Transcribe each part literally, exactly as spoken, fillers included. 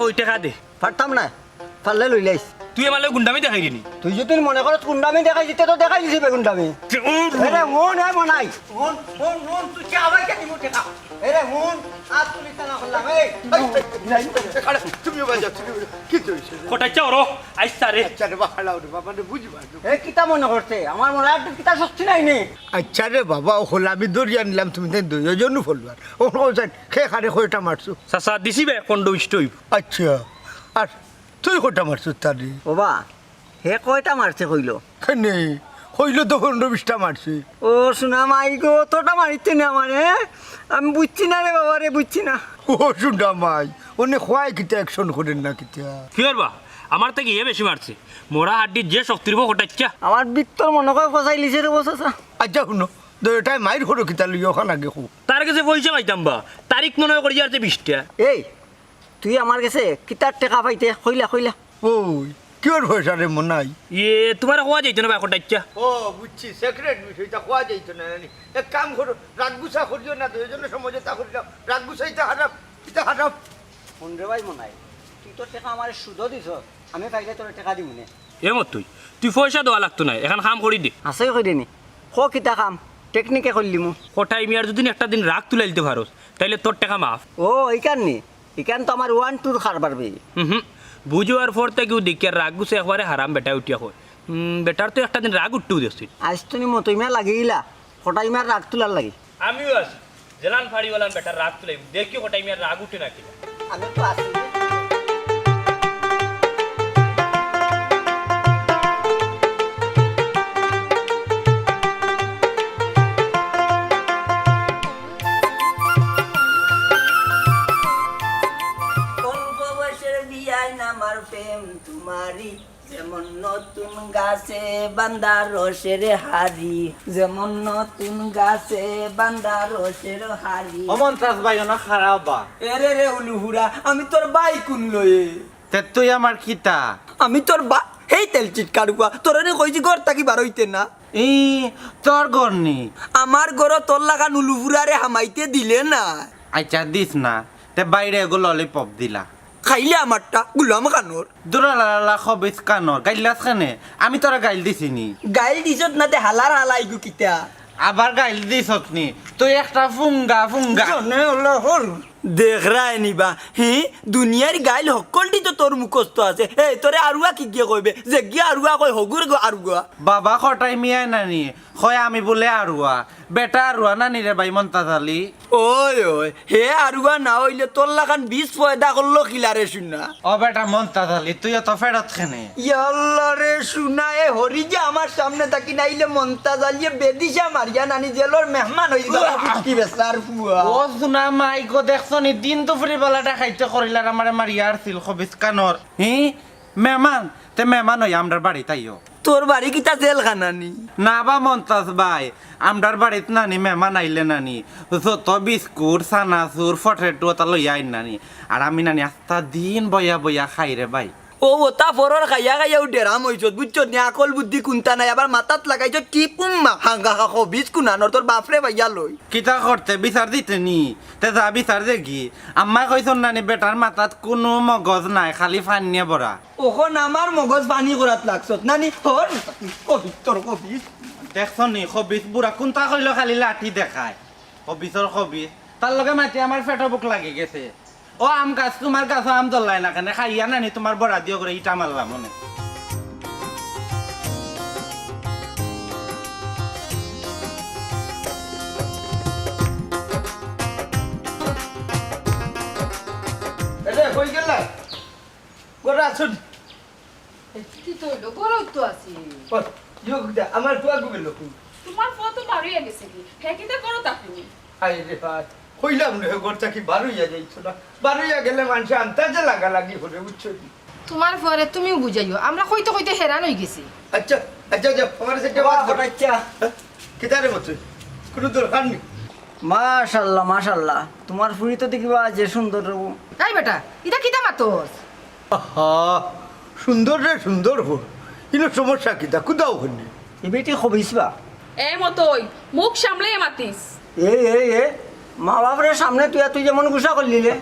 তুই টেকা দে। পারতাম না, পারলে লইলাইস। তুই আমার লগে গুন্ডামি দেখাইরে নি? তুই যদি মনে করস গুন্ডামি দেখাইছি, তে তো দেখাই দিছি বে গুন্ডামি। এরে হুন, এ মনাই। হুন, হুন, হুন, তুই কে আবার কে দিমু টেকা? এরে হুন, আর তুই তা না করলাম, এই। এই, এই, এই, আরে, তুমিও বাজাও, তুমিও বাজাও। কি হইছে? কটাইচ্ছা ওরো, আইস রে। আচ্ছা রে বাবা, হালাও রে বাবা, মানে বুঝবা। এ কিতা মনে করছে? আমার মনে হয় কিতা শক্তি নাই নি। আচ্ছা রে বাবা, ও হলা আমি ধরিয়া নিলাম, তুমি তাই দুইজন ফলবার। ও কইছেন, খে খারে কয়টা মারছো? চাচা, দিছি বে, পনেরো বিশটা অইব। আচ্ছা, আর তুই কয়টা মারছো তারে? ওবা, হে কয়টা মারছে কইলো? কেনে? কইলো তো পনেরো বিশটা মারছে। ও সোনা মাই গো, অতটা মারিতে না আমারে, হ্যাঁ? আমি বুঝছি না রে বাবা রে, বুঝছি না। ও সোনা মাই, অনে কয় কিতা action করের না কিতা? কি করবা? আমার থাকি হে বেশি মারছে। মরা হাড্ডির যে শক্তির বউ কটাইচ্ছা। আমার ভিতর মনে কয় ফসাই লিছে রে বউ চাচা। আচ্ছা হুনো, দুইটায় মাইর করো কিতা লইয়া অখান আগে কও। তার গেছে পয়সা পাইতাম বা, তারিখ মনে করি আর যে বিশটা। এই, তুই আমার গেছে কিতার টেকা পাইতে? কইলা, কইলা। ওই, কিওর পয়সা রে মনাই? ইয়ে, তুমারে কওয়া যাইতো না বা কটাইচ্ছা। ও, বুঝছি, secret বিষয়, ইতা কওয়া যাইতো না, নানি? এক কাম করো, রাগ গুছা করিও না, দুইজনে সমঝোতা করিলাও। রাগ গুছা ইতা হারাম, ইতা হারাম। হুন রে ভাই মনাই, তুই তো টেকা আমারে সুদো দিছস, আমি পাইলে তোরে টেকা দিমু নে। এ মতই, তুই পয়সা দেওয়া লাগতো নায়, এখান কাম করি দে। আছেই করি নি। ক কিতা কাম, technique এ করিলিমু। কটাই মিয়ার যদি একটা দিন রাগ তুলাইলতে পারস, তাইলে তোর টেকা মাফ। ও, ইখান নি? ইখান তো আমার one two র কারবার বে। হুম হুম। বুঝ অওয়ার পর থাকিউ দেখিয়ার রাগ গুছে একবারে হারাম বেটায় উঠিয়া কয়। হুম, বেটার তো একটা দিন রাগ উঠতেউ দেখছি। আইজ তো নি মতই মিয়া লাগি গেলা, কটাই মিয়ার রাগ তুলার লাগি। আমিও আছি। যেলান পারি অলান বেটার রাগ তুলাইমু। দেখিও কটাই মিয়ার রাগ উঠে নাকি। আমি তো আছি। অল্প বয়সের বিয়াইন আমার প্রেম তুমারি, যেমন নতুন গাছে বান্দা রসের হাড়ি, যেমন নতুন গাছে বান্দা রসের হাড়ি। ও মন্তাজ ভাই, অনো খাড়া বা। এরে রে উলুহুরা, আমি তোর ভাই কুন লয়ে? তে তুই আমার কিতা? আমি তোর বা-, হেই তেল চিটকার গুয়া, তোরে নি কইছি ঘর থাকি বারইতে না। ই, তোর ঘর নি? আমার ঘরো তোর লাখান উলুহুরারে হামাইতে দিলে না। আইচ্ছা, দিস না, তে বাইরে এগু lollipop দিলা। খাইলে আমারটা গুলাম খানোর। দুরালালা খবিস কানোর, গাইল্লাস কেনে? আমি তোরে গাইল দিছি নি। গাইল দিছত না তে হালার হালা ইগু কিতা? আবার গাইল দিছত নি? তুই একটা ফুঙ্গা ফুঙ্গা। জনে অলা হর। দেখরায় নি বা, হি? দুনিয়ার গাইল হক্কলটি তো তোর মুখস্থ আছে। এই, তোরে আরুয়া কিগিয়ে কইবে? যেগিয়ে আরুয়া কয় হগুর গো আরুয়া। বাবা কটাই মিয়ায় নানি, কয় আমি বুলে আরুয়া। বেটা আরুয়া নানি রে ভাই মন্তাজ আলী। ওই, ওই, হে আরুয়া না অইলে তোর লাখান বিষ পয়দা করলো কিলারে শুনা। ও বেটা মন্তাজ আলী, তুই অত ফেরত কেনে? ইয়াল্লা রে শুনা, এ হরি যে আমার সামনে থাকি নাইলে মন্তাজ আলীয়ে বেদিশা মারিয়া নানি জেলর মেহমান অইযিবা। কি বেসার ফুয়া। ও সোনা মাই গো, দেখছো নি? দিন দুপুরি বেলাটা খাইতে করিলার আমারে মারিয়া আর সিল খবিস কানোর। হি? মেহমান? তে মেহমান অই আমরার বাড়িত আইও। তোর বাড়ি কিতা জেলখানা নি? না বা মন্তাজ ভাই, আমরার বাড়িত নানি মেহমান আইলে নানি যত বিস্কুট, চানাচুর, ফটেটো অতা লইয়া আইন নানি। আর আমি নানি আস্তা দিন বইয়া বইয়া খাই রে ভাই। ও, অতা ফরর খাইয়া খাইয়া ও ডেরাম অইছত, বুঝছত নি? আকল বুদ্ধি কুন্তা নাই, আবার মাথাত লাগাইছত টিপ উম্মা, হাঙ্গা খা খবিস কুনানোর তোর বাফরে ভাইয়া লই। কিতা করতে বিচার দিতে নি? তে যা বিচার দেগি। আম্মায় কইছন নানি বেটার মাথাত কুনু মগজ নাই, খালি ফানিয়ে ভরা। অখন আমার মগজ পানি করাত লাগছত নানি? হর কবিত্তর কবিত। দেখছো নি, কবিত বুড়া কুন্তা কইলো খালি লাঠি দেখায়। কবিতর কবিত। তার লগে মাতি আমার পেটো ভুক লাগি গেছে। ও আম গাছ, তুমার গাছো আম ধরলায় না কেনে? খাইয়া নানি তুমার বড়া দিও করে ইটা মারলাম অনে। এরে, কই গেলা? ঘরো আছো নি? এ, কিতা অইলো? ঘরো তো আছি। ও, ইয়ো, কিতা, আমার ফুয়া গু গেল কই? তুমার ফুয়া তো বারইয়া গেছে গি? হে কিতা ঘরো থাকইন নি? হায় রে হায়, কইলাম না, ঘর থাকি বারইয়া যাইতো না। বারইয়া গেলে মানষে আন্তাজে লাগালাগি করে, বুঝছো নি? তুমার ফুয়ারে তুমিও বুঝাইও, আমরা কইতে কইতে হেরান অইগেছি। আচ্ছা, আচ্ছা, আচ্ছা, আমার সেটা বাদ দাও। আচ্ছা। হ্যাঁ? কিতা রে মতই? কুনু দরকার নি। মাশাআল্লাহ, মাশাআল্লাহ, তুমার ফুরি তো দেখিবা যে সুন্দর রবো। এই বেটা, ইতা কিতা মাতস? আহা, সুন্দর রে সুন্দর ফুরি। ইনো সমস্যা কিতা? কুদাও হন্নি। এ বেটি খবিস বা। এ মতই, মুখ সামলে মাতিস। এই, এই, এ, মা বাপরে সামনে তুই, তুই যেমন গুসা করলি রে।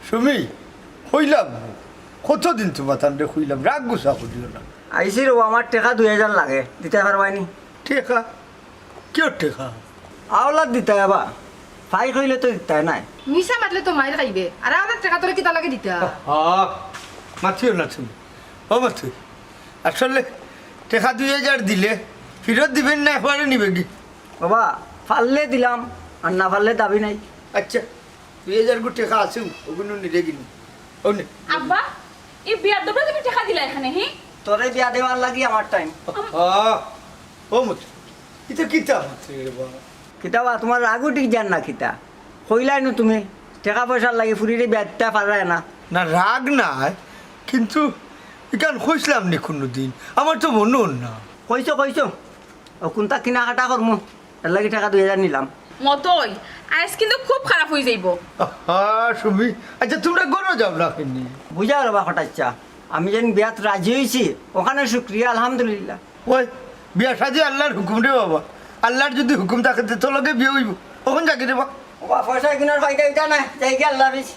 সুমি, কইলাম, কতদিন তুমার তানরে কইলাম, রাগ গুছা করিও না। আইছি রে, আমার টেকা দুই হাজার লাগে, দিতায় পারবায়নি? টেকা? কিওর টেকা? আওলাত দিতায় বা, ফাই কইলে তো দিতায় নায়। মিছা মাতলে তো মাইর খাইবে, আর আওলাত টেকা তোরে কিতা লাগি দিতা? হা, মাতিও না তুমি। ও মাতু, আসলে টেকা দুই হাজার দিলে ফিরত দিবেন না, একবারে নিবে কি? বাবা, পারলে দিলাম, আর না পারলে দাবি নাই। আচ্ছা, দুই হাজার গু টেকা আছে, ওগুন নিলে কিনি। ও নে। আব্বা, এই বিয়ার দোকানে তুমি টেকা দিলা এখানে, হি? তোরে বিয়া দেওয়ার লাগি আমার টাইম। আ, ও মত, ইতা কিতা মাতরে রে বাবা? কিতা বা, তুমার রাগ উঠি যার না কিতা? কইলায় নু তুমি, টেকা পয়সার লাগি ফুরিরে বিয়া দিতা পাররায় না। না, রাগ নায়, কিন্তু ইখান কইছলাম নি কুনুদিন? আমার তো মনো না। কইছো, কইছো। ও কুনতা কিনাকাটা করমু, এর লাগি টেকা দুই হাজার নিলাম। মতই, আইজ কিন্তু খুব খারাপ অই যাইবো। আহা, সুমি, আচ্ছা, তুমরা ঘরো যাও না কেনে? বুঝাও রে বা কটাইচ্ছা, আমি যেন বিয়াত রাজি অইছি, অখান শুকরিয়া, আলহামদুলিল্লাহ। ওই, বিয়া শাদি আল্লার হুকুম রে বাবা, আল্লার যুদি হুকুম থাকে তে তোর লগে বিয়া অইবো, অখন যাগি রে বা। ও বা, পয়সা এগুনার ফায়দা অইতা না, যাইগি, আল্লাহ হাফিজ।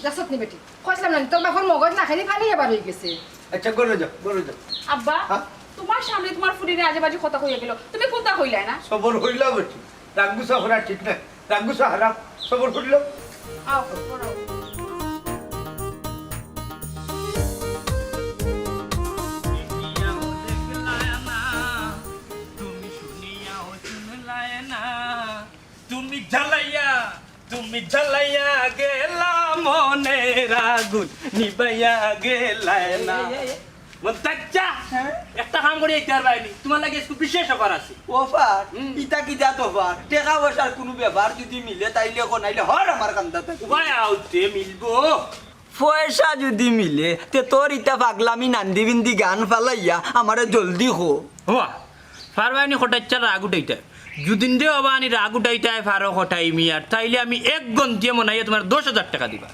যাছত নি বেটি, কইছলাম না, তোর বাপর মগজ না খাইনি পানি এবার অই গেছে। আচ্ছা, ঘরো যাও, ঘরো যাও। আব্বা, হ্যাঁ? তুমার সামনে তুমার ফুরিরে আজে বাজে কথা কইয়া গেল, তুমি কুনতা কইলায় না? সবর করিলাও বেটি, রাগ গুছা করা ঠিক নায়, রাগ গুছা হারাম, সবর করিলাও। আও, করো। তুমি জ্বালাইয়া, তুমি জ্বালাইয়া গেলা মনের আগুন, নিবাইয়া গেলায় না। এই, এই, এই। মন্তাজ চাচা, হ্যাঁ? একটা কাম করি, ইতার বাইরে তুমার লাগি একটু বিশেষ অফার আছে। অফার? হুম। ইতা কিতা অফার? টেকা পয়সার কুনু ব্যাপার যুদি মিলে তাইলে কও, নাইলে হর আমার কান্দা থাকি। উবায় আউতে মিলবো। পয়সা যুদি মিলে, তে তোর ইতা পাগলামি নান্দি বিন্দি গান ফালাইয়া আমারে জলদি কও। ওবা, পারবায়নি কটাইচ্ছার রাগ উঠাইতায়। যুদিন রে ওবা আনি রাগ উঠাইতায় পারো কটাই মিয়ার, তাইলে আমি এক গন্তিয়ে মনাইয়া তুমার দশ হাজার টেকা দিবা।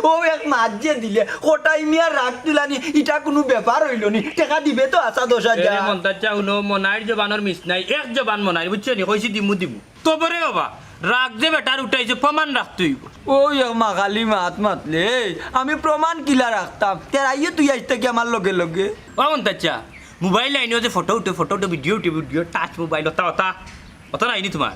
ও এক মাত যে দিলে, কটাই মিয়ার রাগ তুলানি, ইটা কুনু ব্যাপার অইলো নি? টেকা দিবে তো আছা দশ হাজার। এরে মন্তাজ চাচা, হুনো, মনাইর জবানর মিছ নাই, এক জবান মনাইর, বুঝছো নি? কইছি দিমু দিমু। তবরে ওবা, রাগ যে বেটার উঠাইছে, প্রমাণ রাখতে অইবো। ওই এক মাখালি মাত মাতলে, এই, আমি প্রমাণ কিলা রাখতাম? তে আইয়ে তুই আইজ থাকি আমার লগে লগে। ও মন্তাজ চাচা, মোবাইল আইনো যে ফটো উঠে, ফটো উঠে, ভিডিও উঠে, ভিডিও, টাচ মোবাইল, অতা, অতা, অতা নাইনি তুমার?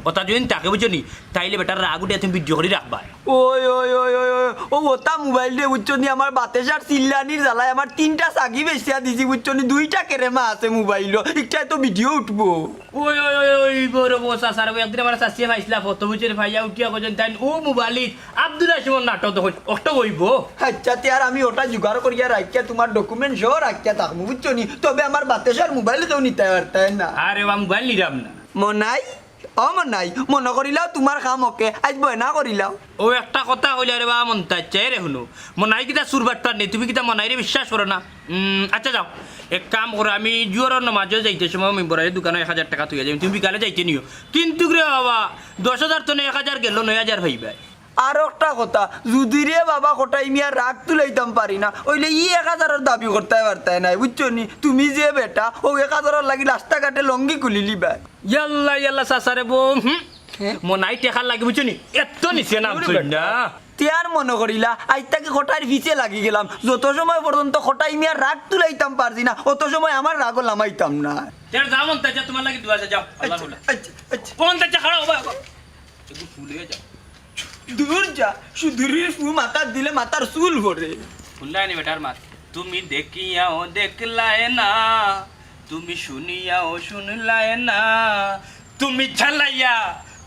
অতা যুদি থাকে, বুঝছো নি? তাইলে বেটার রাগ উঠে তুমি ভিডিও করি রাখবায়। ওই, ওই, ওই, ওই, ওই, ও অতা মোবাইল রে, বুঝছো নি? আমার বাতেশার চিল্লানির জ্বালায় আমার তিনটা ছাগি বেচিয়া দিছি, বুঝছো নি? দুইটা কেরেমা আছে মোবাইলো, ইকটায় তো ভিডিও উঠবো। ওই, ওই, ওই, ওই, বড় বউ চাচার বউ, একদিন আমার চাচিয়ে পাইছলা ফটো, বুঝছো নি? পাইয়া উঠিয়া কইছইন তাইন ও মোবাইলিত আব্দুল হাসিমর নাটক দেখইন, অত অইবো। আচ্ছা, তে আর আমি অটা জোগাড় করিয়া রাখিয়া, তুমার document সহ রাখিয়া থাকমু, বুঝছো নি? তবে আমার বাতেশার মোবাইল কেউ নিতায় পারতায় না। আরে বা, মোবাইল নিরাম না। মনাই, ও মনাই, মনো করিলাও তুমার কাম ওকে, আইজ বয়না করিলাও। ও একটা কথা কইলা রে বা মন্তাজ চাচা, এরে হুনো, মনাই কিতা চুর বাটপার নি, তুমি কিতা মনাইরে বিশ্বাস করো না? উম, আচ্ছা যাও, এক কাম করো, আমি জুহরর নমাজো যাইতে সময় মেম্বরর দোকানো এক হাজার টেকা থইয়া যাইমু, তুমি বিকালে যাইতে নিও। কিন্তুক রে বাবা, দশ হাজার থনে এক হাজার গেলো, নয় হাজার পাইবায়। আর একটা কথা, যুদি রে বাবা কটাই মিয়ার রাগ তুলাইতাম পারি না, অইলে ই এক হাজারর দাবি করতায় পারতায় নায়, বুঝছো নি? তুমি যে বেটা, অউ এক হাজারর লাগি রাস্তাঘাটে লঙ্গি খুলিলিবায়। ইয়াল্লা, ইয়াল্লা, চাচারে বউ, হুম? হ্যাঁ? মনাই টেকার লাগি, বুঝছো নি? এত নিচে নামছইন না। তে আর মনো করিলা, আইজ থাকি কটাইর পিছে লাগি গেলাম। যত সময় পর্যন্ত কটাই মিয়ার রাগ তুলাইতাম পারছি না, অত সময় আমার রাগও লামাইতাম না। তে আর যাও মন্তাজ চাচা, তুমার লাগি দোয়া আছে, যাও। আল্লাহ আচ্ছা, কবুল। আচ্ছা, আচ্ছা। মন্তাজ চাচা, খাড়া অও বা। একটু ফুল অইয়া যাও। দূর যা, সুধুরির ফু মাথাত দিলে মাথার চুল পড়ে। হুনলায়নি বেটার মাত? তুমি দেখিয়াও দেখলায় না, তুমি শুনিয়াও শুনলায় না, তুমি জ্বালাইয়া,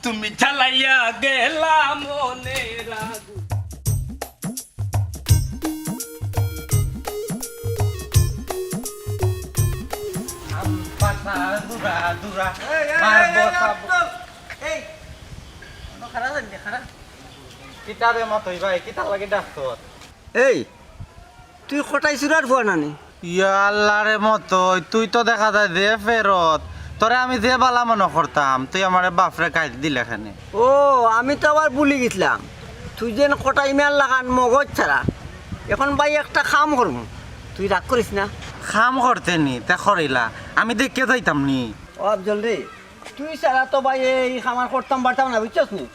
তুমি জ্বালাইয়া গেলা মনের আগুন। আম পাতা দুরা দুরা, এই, এই, মারবো এই, এই, সাব- এই, এই, খাড়া যান দে, খাড়া। কিতা রে মতই ভাই, কিতা লাগি ডাকছস? এই, তুই কটাই চুরার ফুয়া নানি? ইয়া আল্লাহ রে মতই, তুই তো দেখা যায় যে ফেরত। তোরে আমি যে বালা মনো করতাম, তুই আমারে বাফরে গাইল দিলে কেনে। ও, আমি তো আবার ভুলি গেছলাম, তুই যেন কটাই মিয়ার লাখান মগজ ছাড়া। এখন ভাই একটা কাম করমু, তুই রাগ করিস না। কাম করতে নি, তে করিলা, আমি দেখিয়া যাইতাম নি। ও আফজল রে, তুই ছাড়া তো ভাই এই কাম আর করতাম পারতাম না, বুঝছস নি?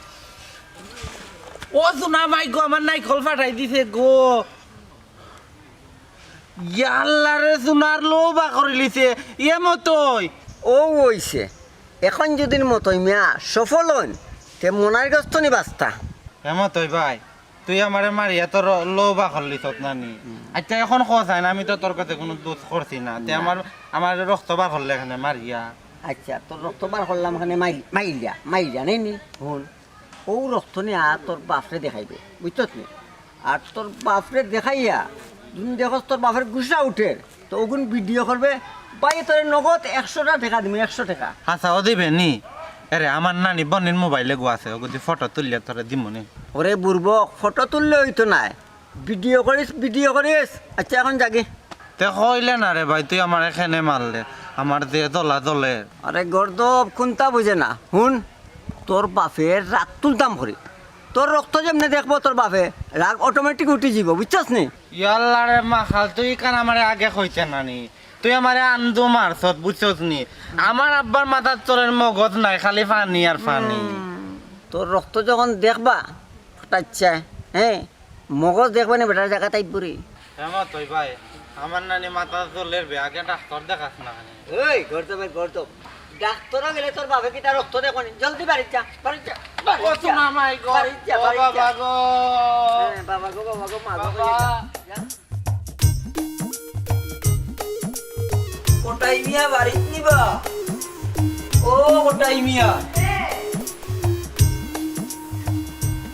ও সোনা মাই গো, আমার নাইকল ফাটাই দিছে গো। ইয়াল্লা রে, সোনার লৌবা করিলিছে। এ মতই। অউ অইছে। এখন যুদি মতই মিয়া সফল অইন, তে মনাইর গস্ত নি বাস্তা। এ মতই ভাই, তুই আমারে মারিয়া তোর লৌবা করলিছত না নি? আচ্ছা, এখন কও চাই না, আমি তো তোর কাছে কুনু দুষ করছি না। তে না। আমার, আমার রক্ত বার করলে কেনে মারিয়া। আচ্ছা, তোর রক্ত বার করলাম কেনে মাইল-, মাইলিয়া, মাইলিয়া নেই নি? হুন, অউ রক্ত নিয়া তোর বাফরে দেখাইবে, বুঝছত নি? আর তোর বাফরে দেখাইয়া যুদি দেখস তোর বাফর গুসা উঠের, তে অগুন ভিডিও করবে, ভাইয়ে তোরে নগদ একশোটা টেকা দিমু, একশো টেকা। হাছাউ দিবে নি? এরে, আমার নানি বইনর মোবাইল এগু আছে, অগু দি ফটো তুলিয়া তোরে দিমু নি। ওরে বুরবক, ফটো তুললে অইতো নায়, ভিডিও করিস, ভিডিও করিস। আচ্ছা, এখন যাগি। তে কইলে না রে ভাই, তুই আমারে কেনে মারলে, আমার যে জ্বলা জ্বলের। আরে গর্দভ, কুন্তা বুঝে না। হুন, তোর বাফর রাগ তুলতাম করি। তোর রক্ত যেমনে দেখবো তোর বাফে, রাগ automatic উঠি যিবো, বুঝছস নি? ইয়াল্লা রে মাখাল, তুই ইখান আমারে আগে কইতে না নি? তুই আমারে আন্দু মারছত, বুঝছস নি? আমার আব্বার মাথাত চলের মগজ নাই, খালি পানি আর পানি। হুম, তোর রক্ত যখন দেখবা, ফাটাইচ্ছা, হ্যাঁ, মগজ দেখবা নি বেটার জাগাত আইবো রে। এ মতই ভাই, আমার নানি মাথাত চলের বে, আগে ডাক্তার দেখাস না কেনে? ওই, গর্দভর গর্দভ। ডাক্তারো গেলে তোর বাফে কিতা রক্ত দেখবো নি? জলদি বাড়িত যা, বাড়িত যা, বাড়িত ও যা। সোনা মাই গো, বাড়িত যা, ও বাড়িত যা। বাবা গো। হ্যাঁ, বাবা গো, বাবা গো, মা গো, বাবা। যা, যা। কটাই মিয়া বাড়িত নি বা? ও কটাই মিয়া।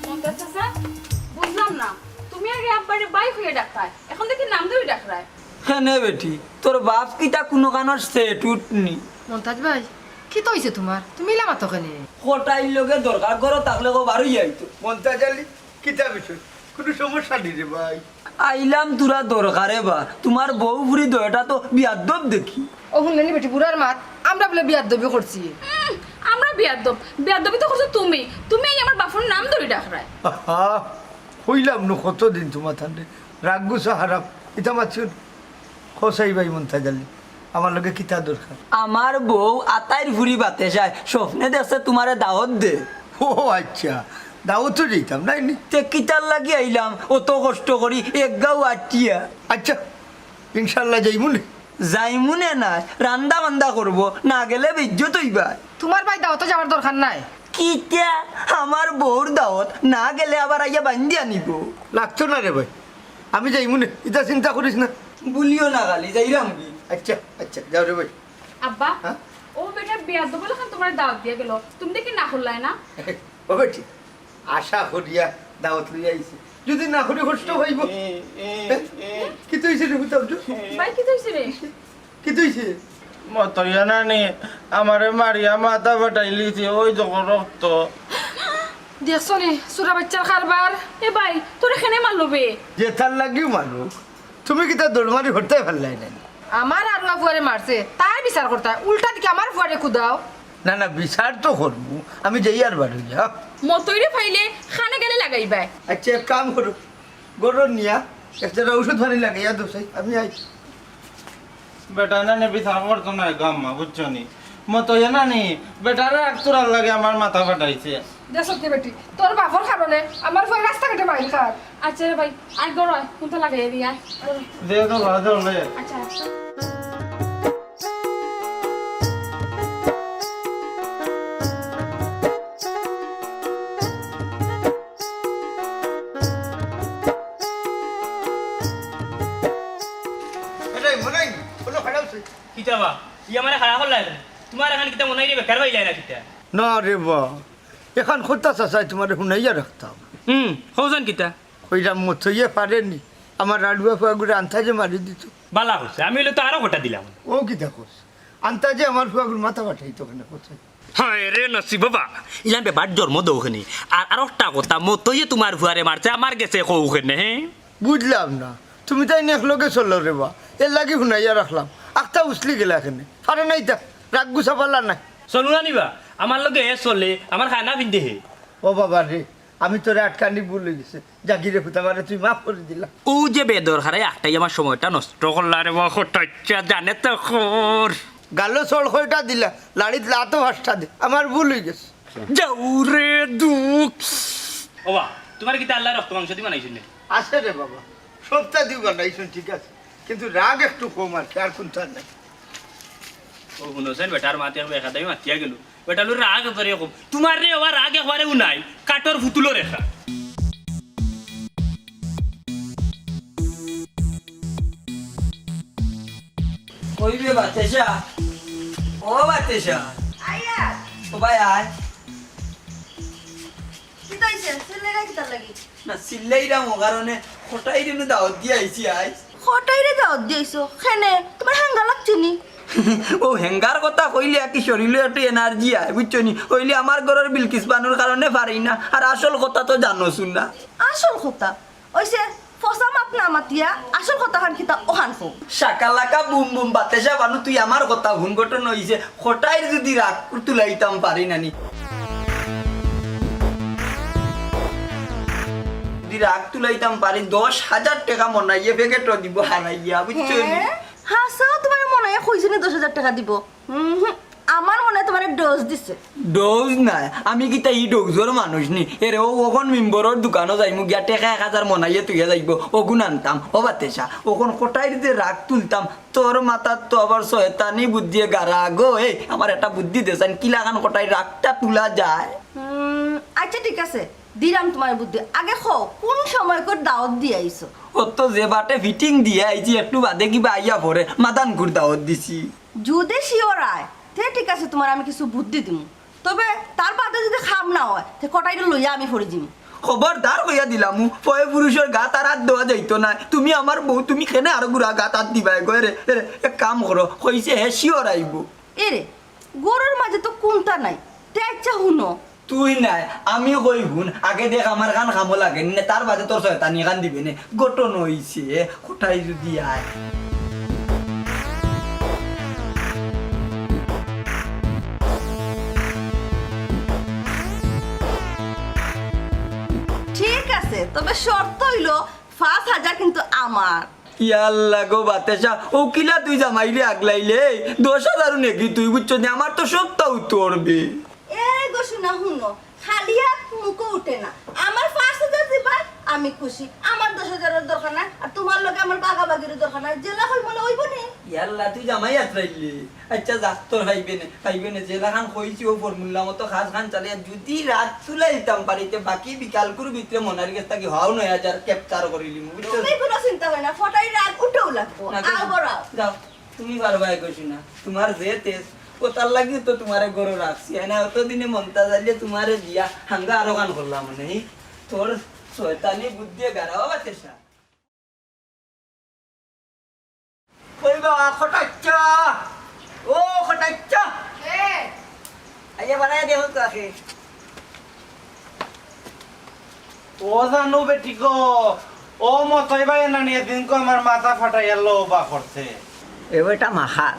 মন্তাজ চাচা, বুঝলাম না, তুমি আগে আব্বারে ভাই কইয়া ডাকতায়, এখন দেখি নাম ধরি ডাকরায়। কেনে বেটি, তোর বাফ কিতা কুনুখানোর সেট উঠনি? মন্তাজ ভাই, কিতা অইছে তুমার? তুমি ইলা মাতো কেনে? কটাইর লগে দরকার, ঘরো থাকলে কও বারইয়া আইতো। মন্তাজ আলী, কিতা বিষয়? কুনু সমস্যা নি রে ভাই? আইলাম থুড়া দরকারে বা, তুমার বউ ফুরি দুইওটা তো বিয়াদ্দব দেখি। ও হুনলে নি বেটি বুড়ার মাত, আমরা বুলে বিয়াদ্দবি করছি। উম, আমরা বিয়াদ্দব? বিয়াদ্দবি তো করছো তুমি। তুমি এই আমার বাফর নাম ধরি ডাকরায়। আহা, কইলাম নু কতদিন তুমার তানরে, রাগ গুছা হারাম। ইতা মাতছো নি? কও চাই ভাই মন্তাজ আলী, আমার লগে কিতা দরকার? আমার বউ আতাইর ফুরি বাতে চায়, স্বপ্নে দেখছে তুমারে দাওত দে। ও আচ্ছা, দাওতো যাইতাম নায় নি? তে কিতার লাগি আইলাম অত কষ্ট করি, এক গাউ আটিয়া? আচ্ছা, ইনশাআল্লাহ যাইমু নে। যাইমু নে নায়, রান্দা বান্দা করবো, না গেলে বেইজ্জত অইবায়। তুমার ভাই দাওতো যাওয়ার দরকার নাই। কিতা? আমার বউর দাওত, না গেলে আবার আইয়া বান্দিয়া নিবো। লাগতো না রে ভাই, আমি যাইমু নে, ইতা চিন্তা করিস না। ভুলিও না খালি, যাইরাম কি? আচ্ছা, আচ্ছা, যাও রে ভাই। আব্বা, হ্যাঁ? ও বেটা বিয়াদ্দব লাখান তুমারে দাওত দিয়া গেল, তুমি দেখি না করলায় না? ও বেটি, আশা করিয়া দাওত লইয়া আইছি, যুদি না করি কষ্ট পাইবো। এ, এ, এ, এ। কিতা অইছে রে, হুতাব? ভাই, কিতা অইছে রে? কিতা অইছে? মতইয়া নানি, আমারে মারিয়া মাথা ফাটাইলিছে, ওই দেখো রক্ত। দেখছো নি, চুরা বাইচ্চার কারবার। এ ভাই, তোরে কেনে মারলো বে? যেতার লাগিউ মারুক, তুমি কিতা দৌড়মারি হরতায় পারলায় না নি? আমার আরুয়া ফুয়ারে মারছে, তার বিচার করতায়, উল্টা দিকে আমার ফুয়ারে কুদাও। না, না, বিচার তো করমু, আমি যাইয়ার বারইয়া। মতইরে পাইলে কানে গেলে লাগাইবায়। আচ্ছা, এক কাম করো, ঘরো নিয়া একটা ঔষধ পানি লাগাইয়া দেও চাই, আমি আই। বেটা নানি বিচার করতো নায় গো আম্মা, বুঝছো নি? মতইয়া নানি, বেটারে এক চুরার লাগি আমার মাথা ফাটাইছে। দেখছত নি বেটি, তোর বাফর কারণে আমার ফুয়া রাস্তাঘাটে মাইর খার। আচ্ছা রে ভাই, আয় ঘরো আয়, কুন্তা লাগাইয়া দিয়া আয়। দে তো ভাড়া দে। আচ্ছা, আচ্ছা। এটাই মনে হয়, কোনো খারাপ হচ্ছে। কিতা বা? ই আমারে খাড়া করলায় কেনে? তুমার এখান কিতা মনে হয় রে, বেকার পাইলায় না কিতা? না রে বা, এখান কথা চাচাই তুমারে হুনাইয়া রাখতাম। হুম, কওছাইন কিতা? কইরাম মতইয়ে পারে নি, আমার আড়ুয়া ফুয়াগুরে আন্তাজে মারি দিতো। বালা করছে, আমি অইলে তো আরো কটা দিলাম। ও কিতা কস? আন্তাজে আমার ফুয়াগুর মাথা ফাটাইতো কেনে, কত? হায় রে নসিব বাবা, ইলান বেবার জন্ম দেও কেনে। আর, আর একটা কথা, মতইয়ে তুমার ফুয়ারে মারছে, আমার গেছে কও কেনে, হে? বুঝলাম না, তুমি তাইন একলগে চলো রে বা, এর লাগি হুনাইয়া রাখলাম। আখতা উছলি গেলা কেনে? পারে নাই তা, রাগ গুছা পালা নাই। চলো না নিবা, আমার লগে এ চলে, আমার খানা পিন্দে হে। ও বাবা রে, আমি তোরে আটকানি ভুল অই গেছে। যাগি রে ফুত, আমারে তুই মাফ করি দিলা। অউ যে বেদরকারে একটাই আমার সময়টা নষ্ট করলা রে বা, কটাইচ্ছা জানে তো খর। গালো চড় কয়টা দিলা, লাড়িত লাতো পাঁচটা দে, আমার ভুল অই গেছে। যাও রে দুখ। ও বা, তুমার কিতা আল্লায় রক্ত মাংস দি বানাইছইন নি? আছে রে বাবা, সবতা দি বানাইছইন, ঠিক আছে, কিন্তু রাগ একটু কম আর কি, আর কুন্তা নাই। ও হুনো চাইন, বেটার মাতে এক বেকাদাই মাতিয়া গেল। বেটা লো রাগ একবারে কম। তুমার রে ওবা রাগ একবারেউ নাই, কাঠর পুতুলর লেখা। কইবে বাতেশা? ও বাতেশা। আইয়া। ও ভাই আয়। কিতা অইছে? চিল্লাইরা কিতার লাগি? না, চিল্লাইরাম অউ কারণে, কটাইরে নু দাওয়াত দিয়া আইছি আইজ। কটাইরে দাওয়াত দিয়া আইছো? কেনে? তুমার হেঙ্গা লাগছে নি? ও হেঙ্গার কথা কইলে আর কি শরীলো একটু energy আয়, বুঝছো নি? অইলে আমার ঘরর বিলকিস বানুর কারণে পারি না। আর আসল কথা তো জানোস না। আসল কথা? অইছে, ফসা মাত না মাতিয়া আসল কথাখান কিতা অখান কও। শাকালাকা বুম বুম বাতেশা বানু, তুই আমার কথা হুন। ঘটনা অইছে, কটাইর যুদি রাগ তুলাইতাম পারি নানি, যুদি রাগ তুলাইতাম পারি, দশ হাজার টেকা মনাইয়ে প্যাকেটো দিব হারাইয়া, বুঝছো নি? হ্যাঁ? হাছা, তুমারে মনাইয়ে কইছে নি দশ হাজার টেকা দিব? হুম হুম, আমার মনে অয় তুমারে ডোজ দিছে। ডোজ নায়, আমি কিতা ই ডোজর মানুষ নি? এরে, ও অখন মিম্বরর দোকানো যাইমু গিয়া, টেকা এক হাজার মনাইয়ে তুইয়া যাইবো, অগুন আনতাম। ও বাতেশা, অখন কটাইর যে রাগ তুলতাম, তোর মাথাত তো আবার শয়তানি বুদ্ধিয়ে গাড়া গো। এই, আমার একটা বুদ্ধি দে চাইন, কিলাখান কটাইর রাগটা তুলা যায়? হুম, আচ্ছা ঠিক আছে, দিলাম তুমারে বুদ্ধি। আগে কও, কুন সময় করি দাওয়াত দিয়া আইছো? অত যে বাটে ফিটিং দিয়া আইছি, একটু বাদে কিবা আইয়া পড়ে, মাদানকুর দাওয়াত দিছি। যুদি শিওর আয়, তে ঠিক আছে, তুমারে আমি কিছু বুদ্ধি দিমু। তবে তার বাদে যুদি কাম না অয়, তে কটাইরে লইয়া আমি পড়ি যিমু। খবরদার কইয়া দিলামু, পয় পুরুষর গাত আর আত দেওয়া যাইতো নায়। তুমি আমার বউ, তুমি কেনে আরো গুড়া গাত আত দিবায় গো? এরে, এরে, এক কাম করো, কইছে হে শিওর আইবো। এরে, ঘরর মাঝে তো কুন্তা নাই। তে আচ্ছা হুনো, তুই নায়, আমি কই হুন, আগে দেখ আমার খান কামো লাগে নি, তার বাদে তোর শয়তানি খান দিবে নে। ঘটনা অইছে, কটাই যুদি আয়। ঠিক আছে, তবে শর্ত অইলো পাঁচ হাজার কিন্তু আমার। ইয়াল্লা গো বাতেশা, অউ কিলা তুই জামাইরে আগলাইলে, দশ হাজারও নেকি তুই, বুঝছো নি? আমার তো সবতা উতরবে। এই গো শুনা, হুনো, খালি আত মুখো উঠে না। আমার পাঁচ হাজার দিবায়, আমি খুশি। আমার দশ হাজারর দরকার নাই, আর তুমার লগে আমার বাগাবাগিরও দরকার নাই। যেলা কইমু অলা অইবো নি? ইয়াল্লা, তুই জামাই আতরাইলি। আচ্ছা, যা, তোর পাইবে নে, পাইবে নে। যেলাখান কইছি, অউ ফর্মুলা মতো কাজ খান চালাই। আর যুদি রাগ তুলাইতাম পারি, তে বাকি বিকালকুর ভিতরে মনার গেছ থাকি হউ নয় হাজার capture করিলিমু, বুঝছো? তুমি কুনু চিন্তা করো না, কটাই রাগ উঠেউ লাগবো। না, আও যাও। বড়াও। যাও। তুমি পারবায় গো শুনা, তুমার যে তেজ, অতার লাগি তো তুমারে ঘরো রাখছি, অয় না? অতদিনে মন্তাজ আলিয়ে তুমারে দিয়া হাঙ্গা আরোখান করলাম, মানে, এই তোর শয়তানি বুদ্ধিয়ে গাড়া, ও বাতেশা। কই বা, কটাইচ্ছা? ও কটাইচ্ছা? কে? আইয়া বাড়াইয়া দেখো তো আগে। ও জানু বেটি গো, ও মতই ভাই নানি এদিনকু আমার মাথা ফাটাইয়া লও বা করছে। এ বেটা মাখাল,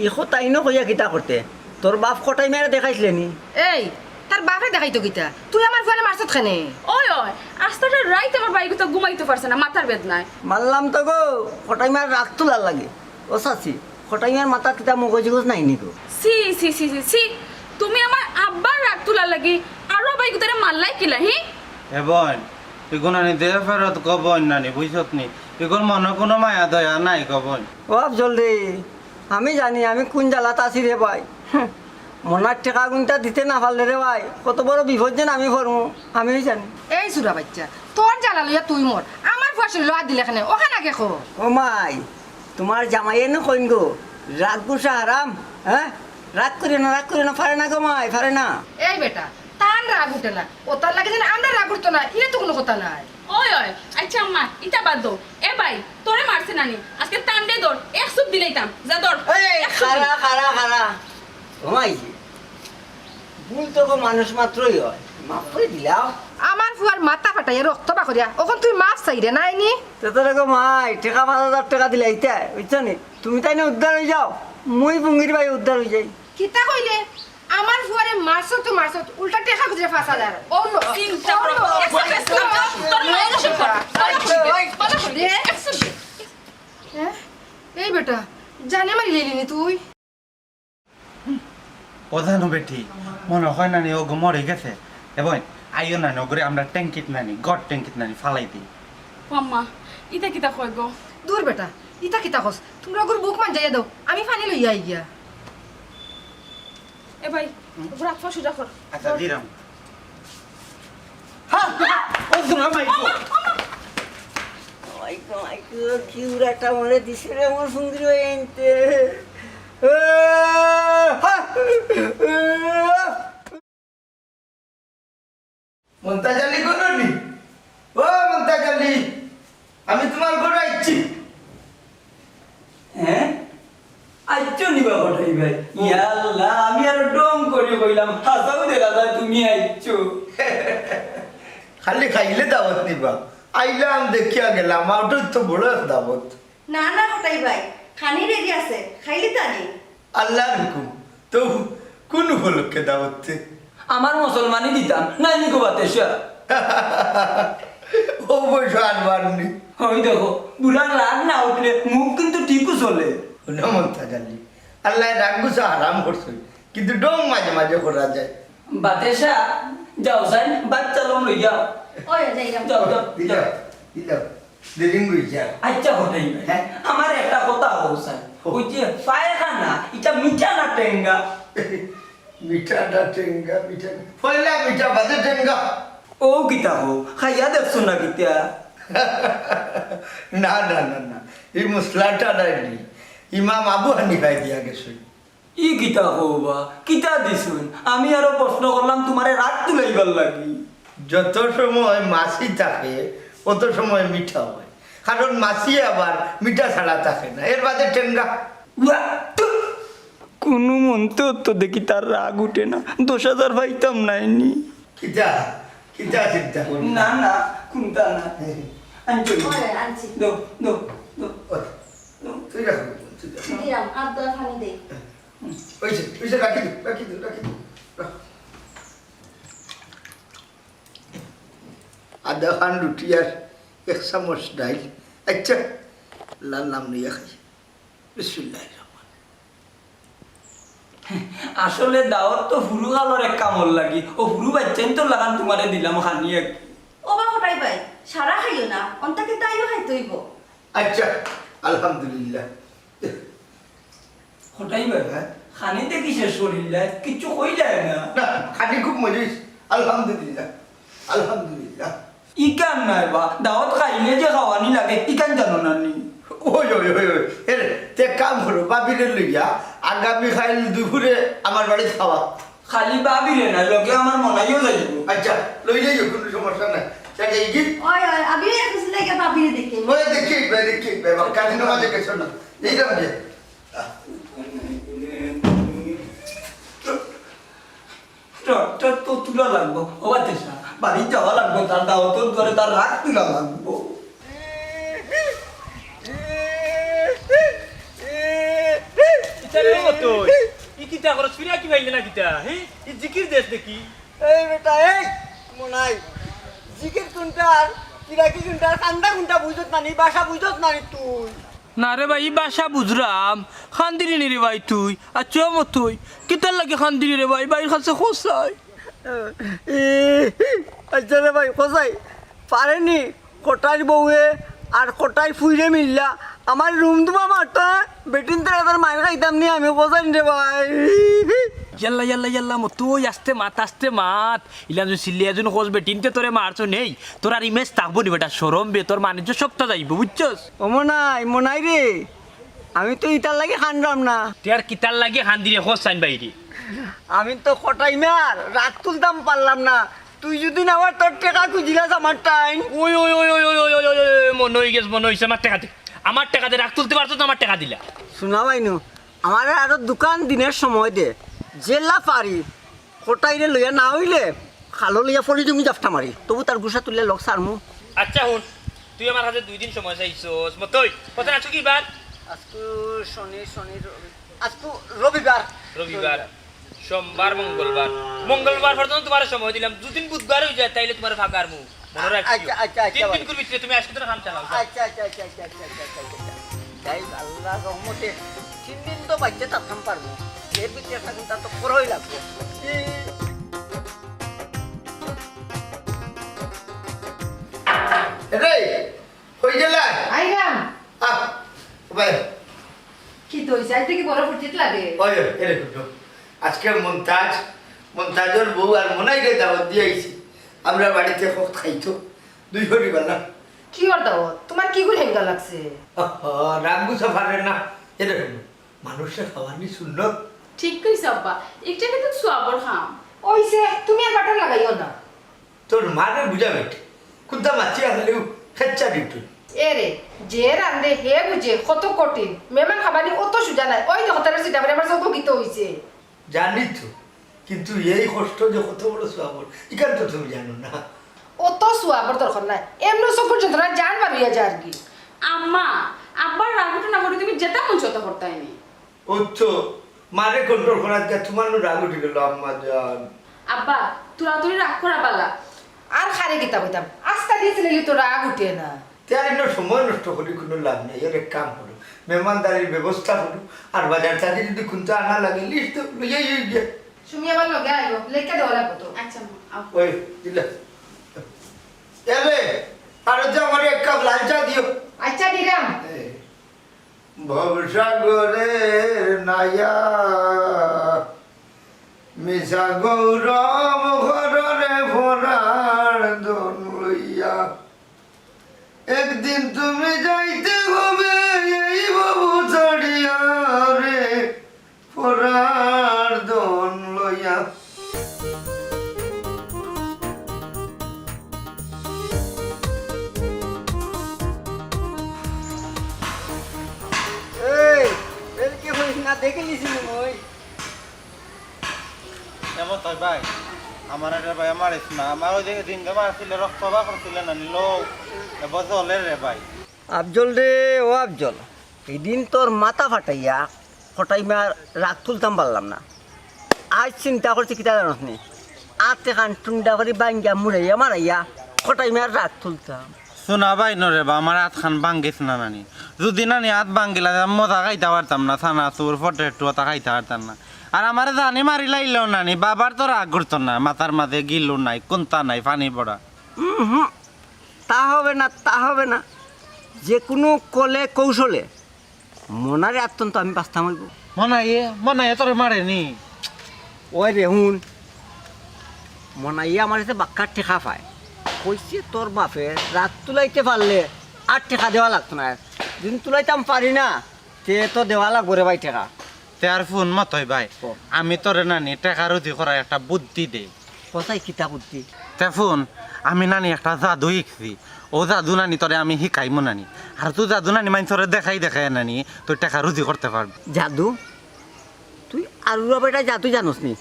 ই কথা ইনো কইয়া কিতা করতে? তোর বাপ কটাই মারে দেখাইছলে নি? এই, তার বাপরে দেখাইতো কিতা? তুই আমার ফুয়ারে মারছত কেনে? ওই, ওই, আস্তাটা রাইত আমার বাইগুতা ঘুমাইতো পারছে না, মাথার বেদনায়। মারলাম তো গো, কটাই মার রাগ তুলার লাগি। ও চাচি, কটাই মার মাথাত কিতা মগজ-উগজ নাই নি গো? ছি, ছি, ছি, ছি, ছি। তুমি আমার আব্বার রাগ তুলার লাগি আরো বাইগুতারে মারলায় কিলা, হি? এ বইন, ইগুন আনি দে ফেরত গো বইন নানি, বুঝছত নি? ইগুন মনো কুনু মায়া দয়া নাই গো বইন। ও আফজল রে, আমি জানি আমি কুন জ্বালাত আছি রে ভাই। হুঁ, মনার টেকা গুনতা দিতে না পারলে রে ভাই, কত বড় বিপদ যেন আমি পড়মু, আমিউ জানি। এই সুরা বাইচ্চা, তোর জ্বালা লইয়া তুই মর, আমার ফুয়ার শরীলো আত দিলে কেনে? অখান আগে ক। ও মাই, তুমার জামাইয়ে নু কইন গো, রাগ গুসা হারাম, হ্যাঁ? রাগ করিও না, রাগ করিও না, পারে না গো মাই, পারে না। এই বেটা, তান রাগ উঠে না, অতার লাগি যেন আমরার রাগ উঠতো না, ইটা তো কুনু কথা নায়। ওই, ওই, আইচ্ছা আম্মা, ইতা বাদ দেও। এ ভাই, তোরে মারছে নানি, আজকে তানরে ধর, এক চুপ দিলাইতাম। যা ধর, এই, এক চুপ দিলাইতাম। খাড়া, খাড়া, খাড়া। ও মাই, ভুল তো গো মানুষ মাত্রই অয়, মাফ করি দিলাও। আমার ফুয়ার মাথা ফাটাইয়া রক্ত বার করিয়া, অখন তুই মাফ চাইরে নায় নি? তে তোরে গো মাই, টেকা পাঁচ হাজার টেকা দিলাইতায়, বুঝছো নি? তুমি তাইন উদ্ধার অই যাও, মুই বুঙ্গির ভাই উদ্ধার অই যাই। কিতা কইলে? আমার ফুয়ারে মারছত তো মারছত, উল্টা টেকা খুজরে পাঁচ হাজার। ও নো। চিন্তা করো। একশো, একশো, তোর মায়ের কাছে কর। দে। একশো। হ্যাঁ? এই বেটা, জানে মারিলাইলি নি তুই? ও জানু বেটি, মনো কয় না নি অগু মরি গেছে। এ বইন, আইও না নগরে, আমরা ট্যাঙ্কিত নানি, গড় ট্যাঙ্কিত নানি, ফালাই দেই। ও আম্মা, ইতা কিতা কয় গো? দূর বেটা, ইতা কিতা কস? তুমরা অগুর বুক মাঞ্জাইয়া দেও, আমি পানি লইয়া আই গিয়া। এ ভাই, হুম? অগুর আত পা সুজা কর। আচ্ছা, দিরাম। হা, হা, ও দুরা মাই গো। মাইকো, মাইকো, কি উড়াটা মরে দিছে রে, আমার সুন্দরী ভাই আনতে। এ, হা, এ। মন্তাজ আলী কোন নি? ও মন্তাজ আলী, আমি তুমার ঘরো আইছি। হ্যাঁ? আইছো নি বা কটাই ভাই? হুম। ইয়া আল্লাহ, আমি আর ঢং করি কইলাম, হাছাউ দেখা যায় তুমি আইছো। খালি খাইলে দাওয়াত নিবা? আইলাম, দেখিয়া গেলাম, অউটাউ তো বড় এক দাওয়াত। না, না, কটাই ভাই, খানি রেডি আছে, খাইলি তানি। আল্লার হুকুম, তো কুন উপলক্ষে দাওয়াত দে? আমার মুসলমানি দিতাম, নায় নি গো বাতেশা? অউ বয়সো আর বার নি। ওই দেখো, বুড়ার রাগ না উঠলে মুখ কিন্তু ঠিকউ চলে। হুনো মন্তাজ আলী, আল্লায় রাগ গুছা হারাম করছইন, কিন্তু ঢং মাঝে মাঝে করা যায়। বাতেশা, যাও সাইন, বাচ্চা লম লই যাও। ওই, যাই যাও। যাও, যাও, দিলাও, যাও। দিলাও। দেরিং অইছে। আচ্ছা, কটাই ভাই। হ্যাঁ? আমার একটা কথা কও সাইন। কও। ওই যে পায়খানা, ইটা মিঠা না টেঙ্গা? মিঠা না টেঙ্গা, মিঠা না। পয়লা মিঠা, বাদে টেঙ্গা। ও কিতা কও, খাইয়া দেখছো না কিতা? না, না, না, না। ই মসলাটা নায় নি। ইমাম আবু হানিফায় দিয়া গেছইন। ই কিতা কও বা? কিতা দিছইন? আমি আরো প্রশ্ন করলাম তুমারে রাগ তুলাইবার লাগি। যত সময় মাছি থাকে, অত সময় মিঠা হয়, কারণ মাছি আবার মিঠা ছাড়া থাকে না। এর বাদে টেঙ্গা। ওয়া, তু। কুনু মন্তে তো দেখি তার রাগ উঠে না। দশ হাজার পাইতাম নায় নি। কিতা? কিতা চিন্তা করি? না, না, কুনতা না। আনছো নি? ওই, আনছি। দো, দো, দো। ওই, দো। তুই রাখ, তুই রাখ। দিলাম, আর দশ পানি দে। অইছে, অইছে, রাখি দে, রাখি দে, রাখি দে, রাখ। আধা খান রুটি আর এক চামচ ডাইল। আচ্ছা, আল্লার নাম লইয়া খাই। বিসমিল্লাহির রহমানির রহিম। আসলে দাওয়াত তো হুরু কালর এক কামর লাগি, অউ হুরু বাইচ্চাইন্তর লাখান তুমারে দিলাম খানি এক। ও বা কটাই ভাই, সারা খাইও না, অন্তাকে তাইও খাইতে অইবো। আচ্ছা, আলহামদুলিল্লাহ। কটাই ভাই, হ্যাঁ? খানি দেখি শেষ করিলাই, কিচ্ছু কইলায় না। না, খানি খুব মজা অইছে। আলহামদুলিল্লাহ, আলহামদুলিল্লাহ। ইখান নায় বা, দাওয়াত খাইলে যে খাওয়ানি লাগে, ইখান জানো না নি? ওই, ওই, ওই, ওই। এরে, তে কাম করো, ভাবিরে লইয়া আগামী কাইল দুপুরে আমার বাড়িত খাওয়া। খালি ভাবিরে না, লগে আমার মনাইও যাইবো। আচ্ছা, লই যাইও, কুনু সমস্যা নাই। ওই, ওই, আমিও এক কিছু লাগে ভাবিরে দেখি। ওই দেখি, ভাই, দেখি, ভাই, বাবা, কাজী নমাজে গেছো না। এই যাও যে। টটটট তো তুলা লাগবো। ও বাতেশা, বাড়িত যাওয়া লাগবো, তার দাওয়াতর দুয়ারে তার রাগ তুলা লাগবো। ইতা রে মতই, ই কিতা করস? ফিরা কি পাইলে না কিতা? হে? ই জিকির দেশ দেখি। এই বেটা, এই মনাই, জিকির কুনটা আর ফিরাকি কুনটা, কান্দা কুনটা বুঝছত না নি, ভাষা বুঝছত না নি তুই? না রে ভাই, ই ভাষা বুঝরাম, কান্দিরে নি রে ভাই তুই। আচ্ছা মতই, কিতার লাগি কান্দিরে রে ভাই, ভাইর কাছে কছাই। এ, আচ্ছা রে ভাই, কছাই, পারে নি কটাইর বউয়ে আর কটাইর ফুড়িয়ে মিল্লা আমার রুম দুমা মারতা, বেটিন্তর আতে মাইর খাইতাম নি আমি, কছাইন রে ভাই। ইয়াল্লা, ইয়াল্লা, ইয়াল্লা, মতই আস্তে মাত, আস্তে মাত। ইলা যুদি চিল্লাইয়া যুদি কছ বেটিন্তে তোরে মারছইন, তোর আর image থাকবো নি বেটা, শরম বে, তোর মান-ইজ্জত সবতা যাইবো, বুঝছস? ও মনাই, মনাই রে, আমি তো ইতার লাগি কান্দরাম না। তে আর কিতার লাগি কান্দিরে, কছাইন ভাইরে? আমি তো কটাই মার রাগ তুলতাম পারলাম না। তুই যুদি না অর, তোর টেকা খুজিলাস আমার টাইন। ওই, ওই, ওই, মনো অইগেছে, মনো অইছে, আমার টেকা দে। আমার টেকা দে, রাগ তুলতে পারছস না, আমার টেকা দিলা। হুনা ভাইনু, আমারে আরো দুখান দিনর সময় দে, যেলা পারি কটাইরে লইয়া না অইলে খালো লইয়া ফড়ি দিমু জাফটা মারি, তবু তার গুসা তুললে লগ ছাড়মু। আচ্ছা হুন, তুই আমার কাছে দুই দিন সময় চাইছস, মতই, কথা আছো কি বার? আজকু শনি, শনি, রবি, আজকু রবিবার। রবিবার, সোমবার, মঙ্গলবার। মঙ্গলবার পর্যন্ত তুমারে সময় দিলাম, দুদিন বুধবার অইযায়, তাইলে তুমারে ফাঁকা আরমু। মনো রাখিও। আচ্ছা, আচ্ছা, আচ্ছা, তিন দিন ভাই। করির ভিতরে তুমি আজকে তোর কাম চালাও, যাও। আচ্ছা, আচ্ছা, আচ্ছা, আচ্ছা। যাই, আল্লার রহমতে তিন দিন তো বাইচ্চা থাকতাম পারমু, এর ভিতরে একটা চিন্তা তো করাই লাগবো। এরে, কই গেলায়? আইরাম। আহ, ভাই। কিতা অইছে? আইজ দেখি বড় ফুর্তিত লাগে। ওই, এরে, হুনো। আজকে মন্তাজ, মন্তাজর বউ আর মনাইরে দাওয়াত দিয়া আইছি। আমরা বাড়িতে হক খাইতো। দুই হরি বালা। কিওর দাওয়াত? তুমার কিগুর হেঙ্গা লাগছে? আহা, রাগ গুছা পারে না। এরে, হুনো। মানুষরে খাওয়ানি সুন্নত। ঠিক কইছ আব্বা, ইটা কিন্তু সওয়াবর কাম। অইছে, তুমি আর বাটন লাগাইও না। তোর মারে বুঝা বেটি, কুন্তা মাছি আসলেও খেচ্চা দিত। এরে, যে রান্ধে হে বুঝে কত কঠিন। মেহমান খাবানি অত সুজা নায়। ওই দেখো তার সিটা আমার চোখও কিতা অইছে। জানি তো, কিন্তু এই কষ্ট যে কত বড় সওয়াবর, ইখান তো তুমি জানো না। অত সওয়াবর দরকার নাই, এমনে চোখর যন্ত্রণায় জান বার অইয়া যারগি। আম্মা, আব্বার রাগ উঠে না করে তুমি যেতা মন চায় তা করতায় নি। অইতো, মারে control করাত গিয়া তুমার নু রাগ উঠি গেল আম্মা জান। আব্বা, তুরাতুরি রাগ করা বালা। আর কারে কিতা কইতাম, আস্তা দিয়া ছিলাইলে তো রাগ উঠে না। তে আর ইনো সময় নষ্ট করি কুনু লাভ নাই, এর এক কাম করো, মেহমানদারির ব্যবস্থা করো, আর বাজার থাকি যদি কুন্তা আনা লাগে list তো লইয়াই অই গিয়া। সুমি আবার লগে আইবো, লেখা দেওয়া লাগবো তো। আচ্ছা, আম্মা, আও। ওই, দিলা। এবে, আর যে আমারে এক কাপ লাল চা দিও। আচ্ছা, দিলাম। এই, ভবসাগরের নায়া, মিছা গৌরব ঘররে ফরার দন লইয়া। একদিন তুমি যাইতে হবে এই ভব ছাড়িয়া রে, ফরার দন লইয়া। এই, এর কি হইস না, দেখে নিছি মনে হয়। এমন তাই ভাই, আমার এটা ভাই আমার ইস না, আমার ওই যে দিন যে মারছিলে, রক্ত বা করছিলে না, নিল, এবার জলের রে ভাই। আফজল রে, ও আফজল, এদিন তোর মাথা ফাটাইয়া কটাই মার রাগ তুলতাম পারলাম না। আইজ চিন্তা করছি কিতা জানোস নি? আতে খান টুন্ডা করি বাঙ্গিয়া মুড়াইয়া মারাইয়া কটাই মার রাগ তুলতাম। শোনা ভাই নরে বা, আমার আত খান ভাঙ্গিস না নানি। যদি নানি আত ভাঙ্গিলা, মজা খাইতা পারতাম না, ছানা চুর ফটে টুয়াতা খাইতা পারতাম না। আর আমারে জানি মারি লাইলেও নানি, বাবার তো রাগ করতো না, মাথার মাঝে গিলু নাই, কুন্তা নাই, পানি পড়া। উম হুম, তা হবে না, তা হবে না। যে কোনো কলে কৌশলে মনারে আত্তন তো আমি বাঁচতাম হইব। মনাইয়ে, মনাইয়ে তোরে মারে নি। ওই রে হুন, মনাইয়ে আমার কাছে বাক্কা টেকা পায়। কইছে তোর বাপে রাগ তুলাইতে পারলে আর টেকা দেওয়া লাগতো না। যদি তুলাইতাম পারি না, তে তো দেওয়া লাগবো রে ভাই টেকা। তে আর ফোন মতই ভাই, ও। আমি তোরে নানি টেকা রুজি করার একটা বুদ্ধি দেই। কসাই কিতা বুদ্ধি? তে ফোন, আমি নানি একটা জাদু শিখছি। ও জাদু নানি তোরে আমি শিখাইমু নানি। আর তুই জাদু নানি মাইনষরে দেখাই দেখাই নানি তুই টেকা রুজি করতে পারবি। জাদু? তুই আরুরা বেটা জাদু জানোস নি?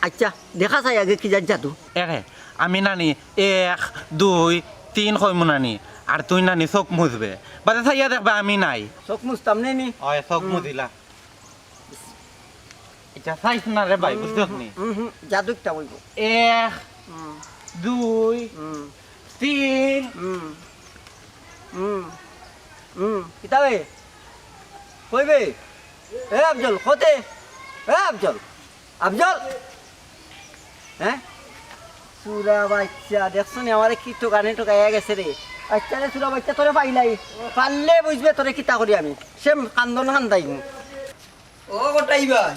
আচ্ছা, দেখা চাই আগে কি জাত জাদু। এরে, আমি নানি এক, দুই, তিন কইমু নানি। আর তুই নানি চোখ মুজবে। বাদে চাইয়া দেখবে আমি নাই। চোখ মুজতাম নে নি? অয়, চোখ হুম। মুজিলা। ইটা চাইস না রে ভাই, বুঝছস নি? হুম, হুম, জাদু একটা বলবো। এক, হুম। দুই, হুম। তিন। হুম। হুম। হুম। কিতা বে? কই বে? এ আফজল, কতে? এ আফজল। আফজল। হ্যাঁ? চুরা বাচ্চা, দেখছো নি আমারে কি ঠকানি ঠকাইয়া গেছে রে। আচ্ছা রে চুরা বাচ্চা, তোরে পাইলাই। পারলে বুঝবে তোরে কিতা করি আমি। সে কান্দন কান্দাইমু। ও কটাই ভাই,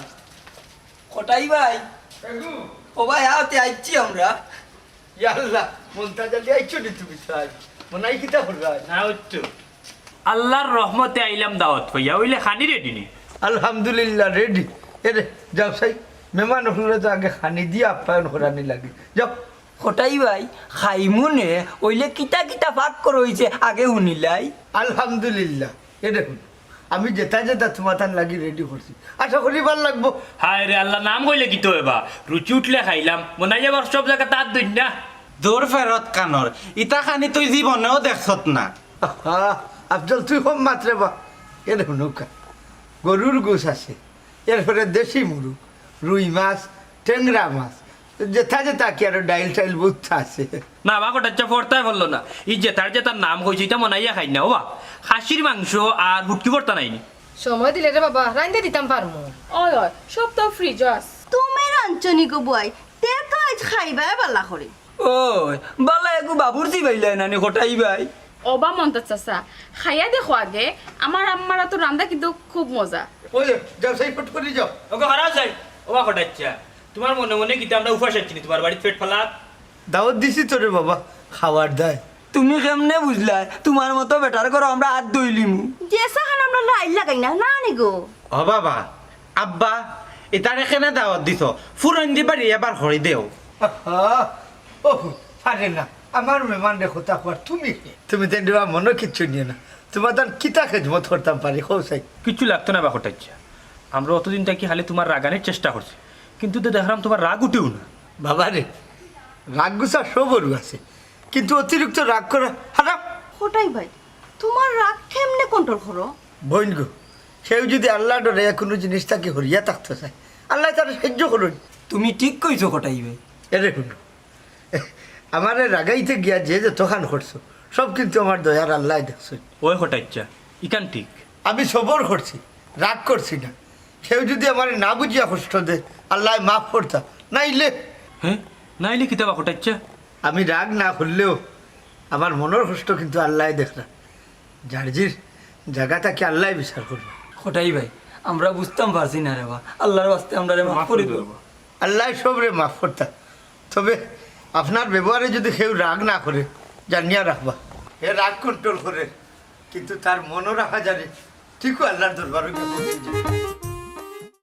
কটাই ভাই। এগু। ও ভাই, আও তে আইছি আমরা। ইয়া আল্লাহ, মন্তাজ আলী আইছো নি তুমি তাই? মনাই কিতা কররায়? না, ওই তো। আল্লাহর রহমতে আইলাম দাওয়াত পাইয়া, অইলে খানি রেডি নি? আলহামদুলিল্লাহ, রেডি। এরে, যাও চাই, মেহমান অকলরে তো আগে খানি দিয়া আপ্যায়ন করানি লাগে। যাও। কটাই ভাই, খাইমু নে, অইলে কিতা কিতা পাক করইছে আগে হুনিলাই। আলহামদুলিল্লাহ, এরে হুন, আমি যেতা যেতা তুমাতান লাগি রেডি করছি, আশা করি ভালা লাগবো। হায় রে আল্লাহ, নাম কইলে কিতা অইবা? রুচি উঠলে খাইলাম, মনাই আবার সব জাগাত আত ধইন না। দূর ফেরত কানর, ইতা খানি তুই জীবনেও দেখছত না। আহা, আফজল তুই কম মাতরে বা। এরে হুনউক্কা, গরুর গোশ আছে, এরপরে দেশি মুরগ, রুই মাছ, টেংরা মাছ, যেতা যেতা কি আরো ডাইল টাইল বউত আছে। না বা, কটাই চাচা পড়তায় পারলো না। ই যেতার যেতার নাম কইছে, ইতা মনাইয়া খাইন না। ও বা, খাসির মাংস আর হুটকি ভর্তা নাই নি? সময় দিলে রে বাবা, রাইন্দা দিতাম পারমু। অয়, অয়, সব তো ফ্রিজো আছে। তুমি রানছো নি গো বুয়াই, তে তো আইজ খাইবায় বালা করি। ওই, বালা এগু বাবুর্চি পাইলায় নানি কটাই ভাই? ওবা মন্তাজ চাচা, খাইয়া দেখো আগে, আমার আম্মার আতর রান্দা কিন্তু খুব মজা। ওই যাও, সেই ফট করে যাও। ওগো, হারাও যাই। ওবা কটাইচ্ছা, তুমার মনে মনে কিতা আমরা উপাস আছি নি তুমার বাড়িত পেট ফালাত? দাওয়াত দিছি তো রে বাবা, খাওয়ার দায়। তুমি কেমনে বুঝলায়? তুমার মতো বেটার ঘরো আমরা আত ধইলিমু। যে সাহান আমরা লাইন লাগাই না, না নি গো। ও বাবা, আব্বা, ইতারে কেনে দাওয়াত দিছো? ফুরন দি বাড়ি এবার হরি দেও। আহা, ও, পারে না। আমার মেহমান রে কথা কর, তুমি কে? তুমি তেন দিবা মনো কিচ্ছু নিও না। তুমার দান কিতা খেদমত করতাম পারি, কও চাই। কিচ্ছু লাগতো না বা কটাইচ্ছা। আমরা অতদিন থাকি খালি তুমার রাগানির চেষ্টা করছি, কিন্তু তো দেখলাম তুমার রাগ উঠেও না। বাবা রে, রাগ গুছা সবরও আছে, কিন্তু অতিরিক্ত রাগ করা হারাম। কটাই ভাই, তুমার রাগ কেমনে কন্ট্রোল করো? বইন গো, কেউ যদি আল্লাহ ডরে কোনো জিনিস থাকি হরিয়া থাকতে চায়, আল্লাহ তার সাহায্য করুন। তুমি ঠিক কইছো কটাই ভাই। এরে হুনো, আমারে রাগাইতে গিয়া যে যতখান করছো, সব কিন্তু আমার দয়ার আল্লাহ দেখছইন। ওই কটাইচ্ছা, ইখান ঠিক। আমি সবর করছি, রাগ করছি না। কেউ যদি আমারে না বুঝিয়া কষ্ট দে, আল্লাহ মাফ করতা। নাইলে হ্যাঁ, নাইলে কিতা বা কটাইচ্ছা? আমি রাগ না করলেও আমার মনর কষ্ট কিন্তু আল্লাহ দেখরা। যার জির জাগা থাকি আল্লাহ বিচার করবা। কটাই ভাই, আমরা বুঝতাম পারছি না রে বা, আল্লাহর ওয়াস্তে আমরারে মাফ করি দেও। আল্লাহ সবরে মাফ করতা। তবে আপনার ব্যবহারে যদি কেউ রাগ না করে, জানিয়া রাখবা, হে রাগ কন্ট্রোল করে, কিন্তু তার মনর আহাজারি ঠিকও আল্লাহর দরবারো গিয়া পৌঁছে যায়।